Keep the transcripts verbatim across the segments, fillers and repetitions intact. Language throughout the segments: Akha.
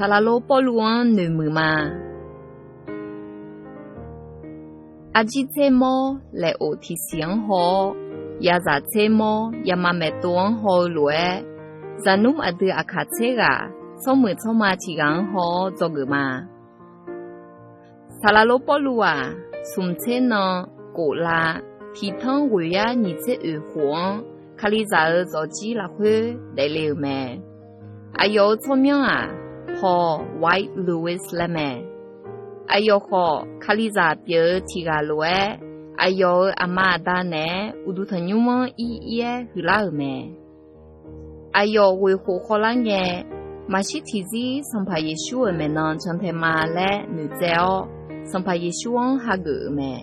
Saqlaqlor Pawrluv-anr noeqmuiq ma. Arjir tser mawr laeq of tiqsiq-anr haw-awr, yazaq tser mawr yama maeqtov-anr haw-eu lof-aer, zaqnmr aqdui aqkaq tser ghaq tsawrmuiq tsawrma tiq ghaq-anr haw-awr dzawgeuf ma. Saqlaqlor Pawrluv-aq, smq tser nan kof la, tiq tanr ghoeq yar nyiq tser oeq khof-anr, Kalizaq-euq zawqjir lafkhoer daefle-euq mae. Aqyawf-euq tsawrmyanr-aq, Paul White Lewis laer mae. Aqyawf khawf, Kalizaq pyeuf-eu tiq ghaq lof-aer, aqyawf-euq aqma aqda naeq-aer uqduq tanqnymr-anr ir ir-aer huiqlar-euq mae. Aqyawf ghoeq khof khawvlar ngae, maqshir tiqzir Sanqpaq Yeqsur-euq maeqnan jantae ma laer noeqtsaev-awr, Sanqpaq Yeqsur-anr hageuf-euq mae.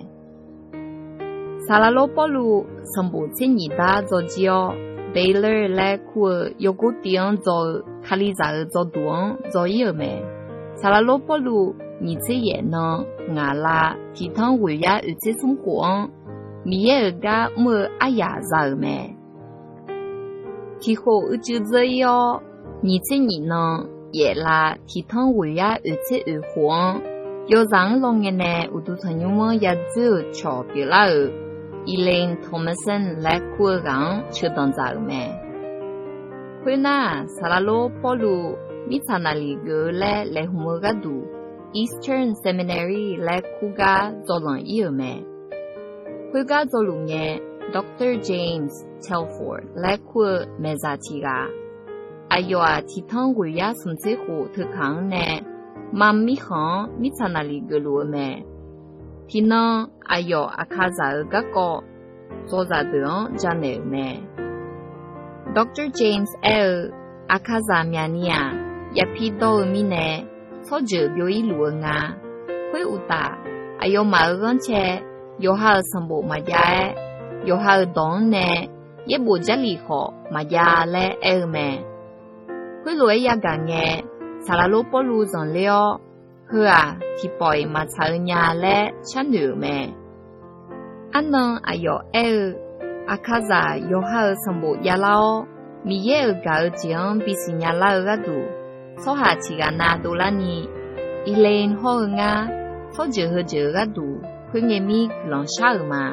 Saqlaqlor Pawrluv sanqbof tser nyif dar dzawjir-awr, Baylor laer kur-eu yawgor tiv-anr dzaw-eu Kalizaq-euq dzawduq-anr dzaw ir-euq mae. Saqlaqlor Pawrluv nyiq tser yaef nan ngaq la, tiq tanr ghoeq yar oeq tser smr khof-anr, Miqyaer-euq gar mr-eu aryaq za-euq mae. Tiq khof uicuiv dzeur ir-awr, nyiq tser nyif nan yaef la, tiq tanr ghoeq yar oeq tser oeq khof-anr, yawzaq-anr lawngae nae uqduq tanqnymr-anr yadzoer-euq cawq pyeuflar-euq Elaine Thomason laer kur-eu ghaq-anr sheuqdanq dzaq-euq mae. Khoernar, Saqlaqlor Pawrluv mirtsaq naqliq geuf-eu laer laeqhmq-eu gharduq, Eastern Seminary laer kur gar dzawlanq ir-euq mae. Khoergar dzawluf ngae, Doctor James Telford laer kur-eu maeqzaq tiq ghaq, aqyawf-aq, tiq tanr ghoeq yar smq tser khof teukaq-anr nae, Mam mirkhanq-anr mirtsaq naqliq geufluf-eu mae. Tiqnan aqyawf Aqkaqzaq-euq garkawv dzawzaq deuq-anr jamaeq-euq mae. Doctor James aer-eu, Aqkaqzaq myaqni-aq, yapir dawr-eu mirnae, tsawrjeuq byov-ir luf-eu nga. Khoeruqtaf, aqyawfmaf-euq ghanrcae yawqha-euq sanqbof maqjav-aer, yawqha-euq dawq-anr nae yaerbof Jarlif khawf maqjav laer aer-eu mae. Khoerlof-aer yagaq ngae, Saqlaqlor Pawrluv zanqler-awr, heu-aq, tiqpawf-iq maqtsaq-eu nya laer sharnoeq-euq mae. Arnan aqyawf aer-eu, Aqkaqzaq yawqha-euq sanqbof javlar-awr, Miqyaer-euq gaq-eu jeq-anr bisiqnya lar-eu gharduq, tsawrhaq tiq ghaq na dovlarni, Elaine hawr-eu ngar, tsawrjeuq heu jeuq-eu gharduq khoerngae mir guiqlanq shar-euq ma.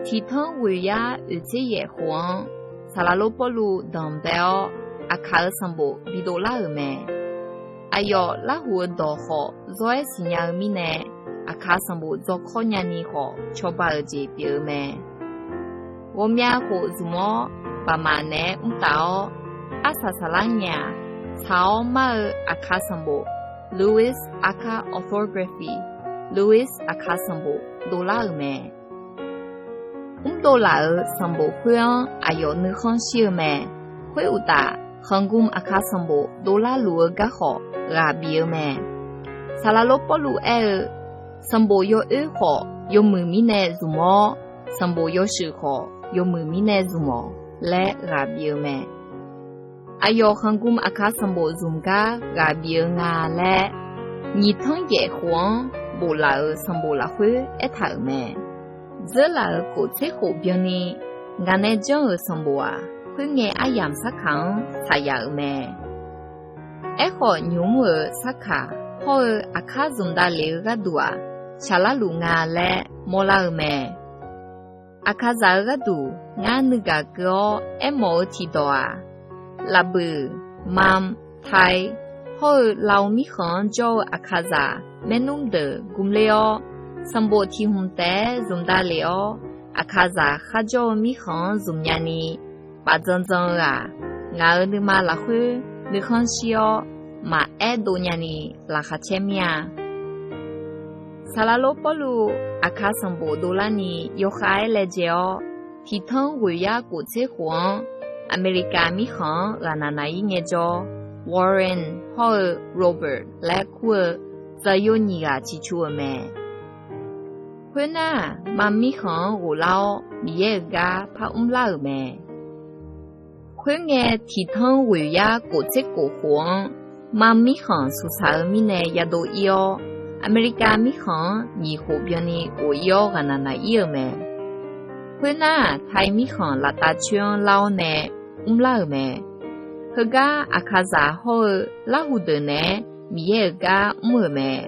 Tiq tanr ghoeq yar oeq tser yaef khof-anr, Saqlaqlor Pawrluv danqbae-awr, Aqkaq-euq sanqbof bidov lar-euq mae. Aqyawf larhuq-eu dawq khawf zawr-aer siqnya-eu mirnae, Aqkaq sanqbof dzawrkawr nyani khawf cawba-euq jeq pyeuf-eu mae. Ghawqmya khof zmq-awr, baqmaf naeq-aer mrtaf-awr, arsaq saqlar ngae-aq, tsaq-awr mar-eu Aqkaq sanqbof, Lewis Akha Orthography, Lewis Aqkaq sanqbof dovlar-euq mae. Mrdov laf-euq sanqbof khoer-anr aqyawf nuikhanr shir-eu mae. Khoeruqtaf, khanqgmq Aqkaq sanqbof dovlar luf-eu garkhawf ghaq bif-eu mae. Saqlaqlor Pawrluv aer-eu, sanqbof yawoer khawf yawmuiq mirnae zmq-awr, sanqbof yawshuif khawf yawmuiq mirnae zmq-awq laer ghaq bif-eu mae. Aqyawf khanqgmq Aqkaq sanqbof zmq gar ghaq bif-eu nga laer, nyiq tanr yaef khof-anr bof laf-euq sanqbof lafkhoer aertaq-euq mae. Dzeurlaf-euq kof tser khof byanni, ngaq nae janr-euq sanqbof-aq, khoerngae aryamq sarkaq-anr saqyaf-euq mae. Aerkhawf, nymq mr-euq sarkaq hawr-eu aqkar zmq davlef-eu gharduq-aq, shaqlar luf nga laer mawrlar-eu mae. Aqkaqzaq-eu gharduq ngar nuigaq keuv-awr aermawf-eu tiqdawq-aq, Lafbuiq, Mam, Tai, hawr-eu Lao mirkhanq-anr jawr-eu Aqkaqzaq maernmr deuq gmler-awr, sanqbof tiq hmq taef-aer zmq davlef-awr, Aqkaqzaq kharjawr-eu mirkhanq-anr zmq nyani, baf dzandzan-eu-aq, ngaq-euq nuima lafkhoer nuikhanr shir-awr, maqaer dov nyani laqkhaq caer mir-a. Saqlaqlor Pawrluv Aqkaq sanqbof dovlarni yawkhav-aer laejae-awr, tiq tanr ghoeq yar kof tser khof-anr, Aqmeqlikav mirkhanq-anr ghaqnaq naq-ir ngaejawr, Warren hawr-eu Robert laer kur-eu zaqyo nyiq ghaq ciqcu-euq mae. Khoernar, Mam mirkhanq-anr ghoflar-awr, Miqyaer-euq gar par mrlar-euq mae. Khoerngae, tiq tanr ghoeq yar kof tser kof khof-anr, Mam mirkhanq suqsaq-eu mirnae yadov ir-awr, Aqmeqlikav mirkhanq-anr nyiq khof byanni ghof ir-awr ghaqnaq naq-ir-euq mae. Khoernar, Tai mirkhanq laftav coer-anr lar-awr nae mrlar-euq mae. Heugar Aqkaqzaq hawr-eu Larhuq deuq naeq-aer Miqyaer-euq gar mr-euq mae.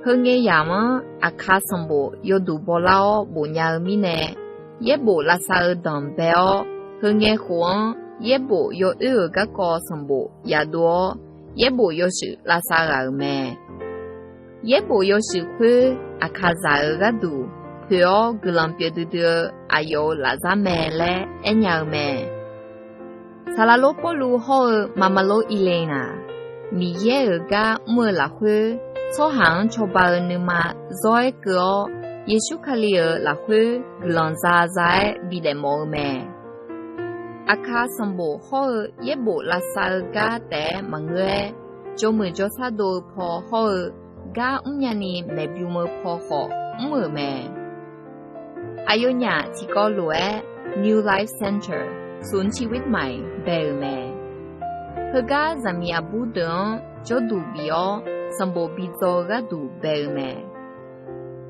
Heu ngae yamq-anr Aqkaq sanqbof yawduq bawlar-awr bofnya-eu mirnae, yaerbof lavsav-eu danqbae-awr, heu ngae khof-anr yaerbof yawoer-euq garkawv sanqbof yadov-awr, yaerbof yawshuif lavsav ghaq-euq mae. Yaerbof yawshuif khoer Aqkaqzaq-euq gharduq poeq-awr guiqlanq pyeuf duidui-eu aqyawf-euq lafzar mae laer aernya-eu mae. Saqlaqlor Pawrluv hawr-eu Maqmaqlor Irlen-aq, Miqyaer-euq gar mr-eu lafkhoer, tsawrhaq-anr cawba-eu nuima zawr-aer keuv-awr, Yeqsur Kali-euq lafkhoer guiqlanq za za-aer bidaef mawf-eu mae. Aqkaq sanqbof hawr-eu yaerbof lavsav-eu gar taef-aer maqngeur-aer, jawrmuiq jawrshar dov-eu paw hawr-eu gar mrnya ni maeqbym-eu paw khawf mr-euq mae. Aqyawfnyaf tiqkawv lof-aer New Life Center, ศูนย์ชีวิตใหม่ bae-euq mae. Heugar zaqmiq aqbur deuq-anr jawrduq bif-awr sanqbof bidzaw-eu gharduq bae-eu mae.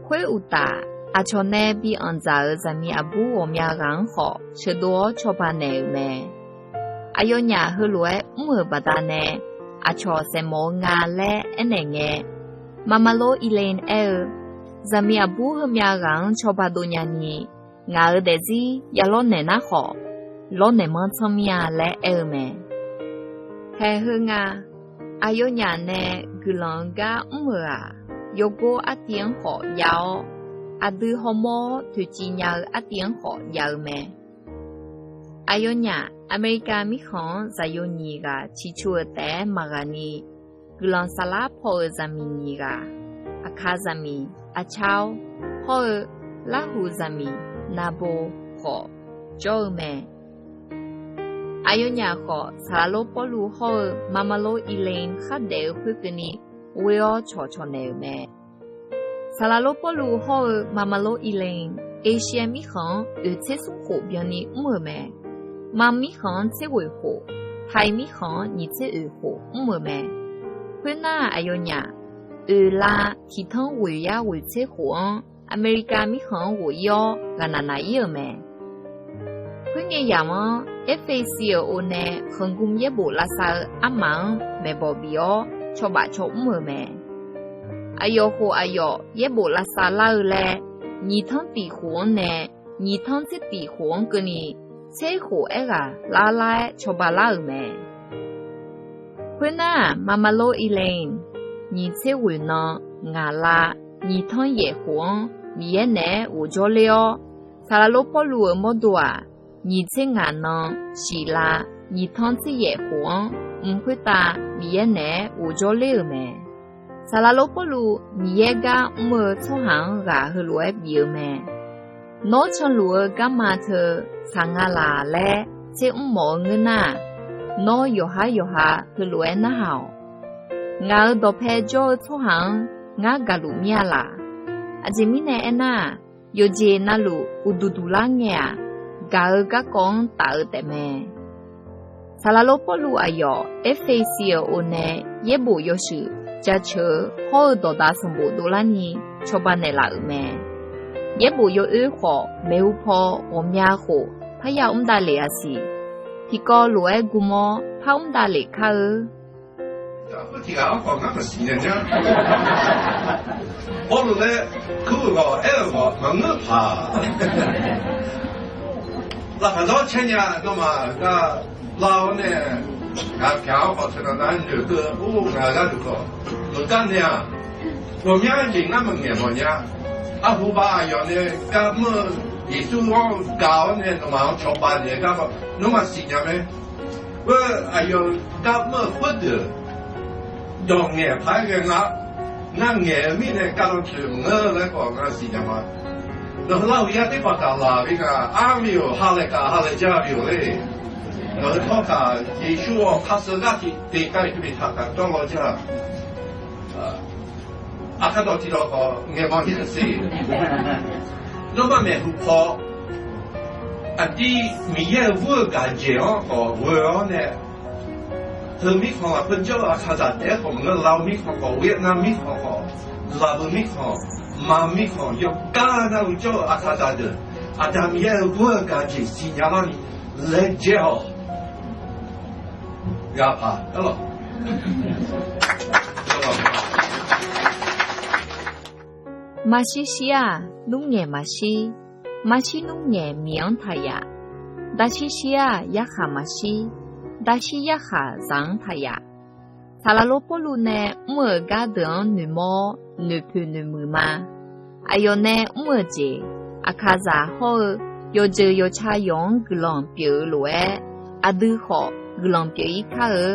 Khoeruqtaf, aqcawq nae bi anqdzaq-euq zaqmiq aqbur ghawqmya ghaq-anr khawf sheuqdov-awr cawba naeq-euq mae. Aqyawfnyaf heulof-aer mr-euq baqdanae aqcawq saeqmawf-eu nga laer aernaeq ngae, Maqmaqlor Irlen aer-eu, zaqmiq aqbur heumyav ghaq-anr cawba dov nyani, ngaq-euq daefzir ya lawrnaeq nar khawf, lawrnaeq manr tsanr mir-a laer aer-eu mae. Haeq heu nga, aqyawfnyaf nae guiqlanq-eu gar mr-euq-aq, yawgor artiv-anr khawf jav-awr, aqdui hawmawr-awr toeqciv nya-eu artiv-anr khawf jav-eu mae. Aqyawfnyaf Aqmeqlikav mirkhanq-anr zaqyo nyiq ghaq ciqcu-euq taef-aer maqghaq ni, guiqlanq saflar paw-euq zaqmiq nyiq ghaq, Aqkaq zaqmiq Aqcar-awr, hawr-eu Larhuq zaqmiq Nabo khawf jawr-eu mae. Aqyawfnyaf khawf, Saqlaqlor Pawrluv hawr-eu Maqmaqlor Irlen khardaef-eu khoerkeuvni ghoe-awr cawqcawq naeq-euq mae. Saqlaqlor Pawrluv hawr-eu Maqmaqlor Irlen, Asia mirkhanq-anr oeq tser smr khof byanni mr-euq mae. Mam mirkhanq-anr tser ghoeq khof, Taiq mirkhanq-anr nyiq tser oeq khof mr-euq mae. Khoernar, aqyawfnyaf oeq la tiq tanr ghoeq yar ghoeq tser khof-anr, Aqmeqlikav mirkhanq-anr ghof ir-awr ghaqnaq naq ir-euq mae. Khoerngae yamq-anr, Erfesi-euq o nae khanqgm yaerbof lavsav-eu armaf-anr maeqbawq bif-awr cawbaf caw mr-euq mae. Aqyawf khof aqyawf yaerbof lavsav lar-eu laer, nyiq tanr tiq khof-anr nae nyiq tanr tser tiq khof-anr keuvni, tser khof aerghaq lar lar-aer cawba lar-euq mae. Khoernar-aq, Maqmaqlor Irlen nyiq tser ghoeq nan ngaq la nyiq tanr yaef khof-anr Miqyaer naeq-aer ghof jawrler-awr, Saqlaqlor Pawrluv-euq mawrdo-aq, nyiq tser ngaq nan shiq la nyiq tanr tser yaef khof-anr mq khoertav Miqyaer naeq-aer ghof jawrler-euq mae. Saqlaqlor Pawrluv Miqyaer gar mr-eu tsawrhaq-anr ghaq heulof-aer bif-eu mae. Nawr canluf-eu garma teu tsaq nga laq laer tser mr mawf-eu ngeur nar-aq, nawr yawqhar yawqha heulof-aer narhaq-awq. Ngaq-euq dawqpae jawr-eu tsawrhaq-anr ngar gaqluf mir-a laq. Aqjeq mirnae aernar-aq, yawqjeq navluf uqduq duq lar ngae-aq, gaq-eu garkawv-anr taf-eu taefmae. Saqlaqlor Pawrluv aqyawf Erfesi-euq o nae yaerbof yawshuif jaceuq-eu hawr-eu dawqdaq sanqbof dovlarni cawba naeqlaf-euq mae. Yaerbof yawoer khawf maeqhu paw ghawqmya khof parya mr davlef-a siq. Tiqkawv lof-aer gm-awr par mr davlef kar-eu. Tiq ghaq-anr khawf ngar maqsiq nya nya. Pawrluv laer kur-euq ghawq aer-euq ghawq maqngeur paq. Laqkhaq dawr caer nya, nawmaf gar lar-awr nae, ngaq pyaq-awr khawf teunav nav noeqkeuv-eu, or, ngaq gharduq khawf, meuq gar nae-aq, ghawqmya jeq ngar maqngaeq mawf nya. Arhu bav aqyawf nae gar mr-eu Yeqsur-anr gaq-awr nae nawmaf-anr cawba naeq gar khawf nawmaf siqnya mae. Khoer aqyawf gar mr-eu khoerdeuq dawq ngaeq paq-aer ghae nga, ngar ngaeq-eu mirnae garlawr toeq maqngeur laer khawf ngar siqnya ma. Nawq-eu lar-euq yar terbaq taq laq-euq nga, armiq-or, ha laeq kaq ha laeq jar bi-or le. Nawq-eu tawrkaq Yeqsur-awq, khar sheu gar tiq teq kar-iq teubiq taq taq dawr law jar. Aqkar dawq tiq dawq khawf ngaeq mawf nya siq. Nawmaf maeqhu paw aqdir Miqyaer-euq gur-eu gaq jeq-anr khawf ghoe-awr nae, heu mirkhanq lafkhoer jawr-eu Aqkaqzaq taef-aer khawf maqngeur, Lao mirkhanq khawf, Vietnam mirkhanq khawf, Laqbeuq mirkhanq, Maq mirkhanq, yawqgar navluf jawr-eu Aqkaqzaq deuq, Aqda Miqyaer-euq gur-eu gaq jeq siqnya larni laejae-awq. Maqshir shir-aq, nymr ngaeq maqshir. Maqshir nymr ngaeq miq-anr taq yaf. Daqshir shir-aq, yarkhaq maqshir. Daqshir yarkhaq zaq-anr taq yaf. Saqlaqlor Pawrluv nae mr-euq gardeuq-anr noeqmawr-awr, noeqpoeq noeqmuiq ma. Aqyawf nae mr-euq jeq, aqkaqzaq hawr-eu yawqjeuq yawqtsa yawq-anr guiqlanq pyeuf-eu lof-aer, aqdui khawf guiqlanq pyeuf-ir kar-eu.